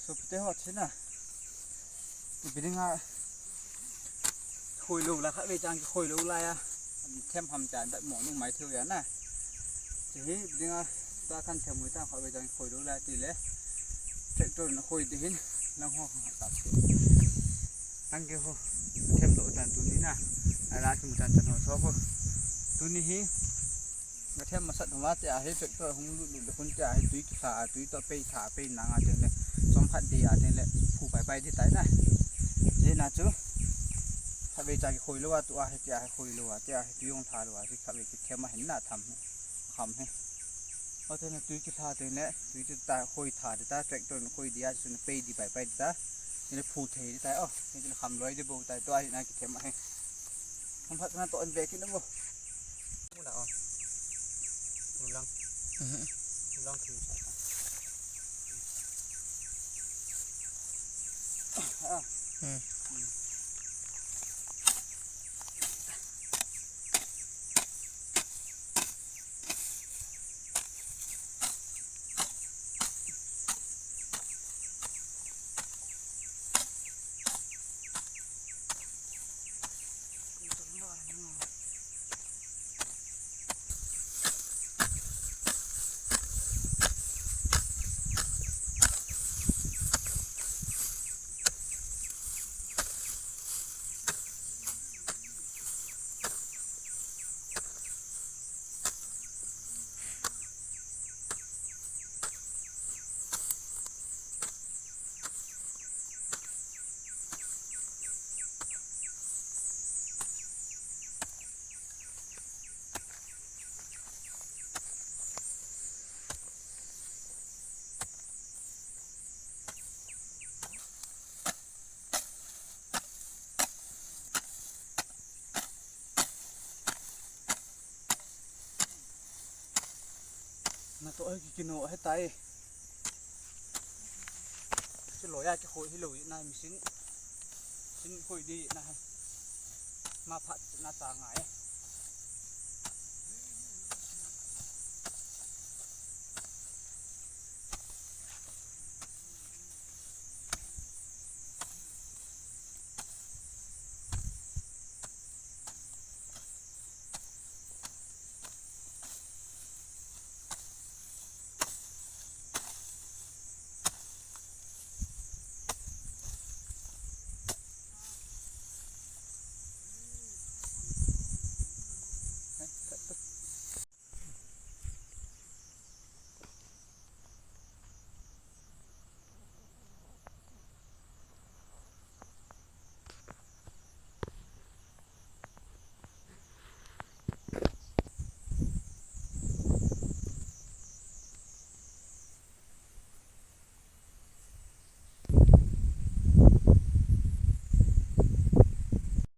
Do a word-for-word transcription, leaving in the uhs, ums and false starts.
Sopite ho, china. Ipi dinga khoi lou la, khatvei chang kikhoi lou la ya. Them ham chan ta mo nung mai theu ya na. Chi hi ipi dinga ta kan them ui ta, khatvei chang kikhoi lou la ti le. Tractor na khoi ti hin lang ho ta ti. Ang ke ho them lou tan tuni na. Ala tum tan tan ho so ho. Tuni hi Nga them masat hung a tia hi tractor hung lut lut le khun tia hi tui kilha a, tui toh pei tha, pei nang a teng le chomkhat dei a teng le phu pai pai ding tai na. Dei na chu khatvei cha kikhoi lou a, tua hi tia hi khoi lou a, tia hi tui hung lha lou a, chu khatvei kithem a hin na tham kham hi. O teng le tui kilha teng le tui chu ta khoi tha ding ta, tractor in khoi ding a, chu na pei ding pai pai ding ta. Ni le phu thei ding tai o, ni le kham loi ding bou tai, tua hi na kithem a hi. Hung phat na toh in ve kit na mo. Mula o. Ulang. Mhm. Ulang thu sa. Ah. Hmm. Na to ai ki kino ai tai. Chu loi a kikhoi hilou na, machine. Machine khoi ding na. Ma phat na ta ngai.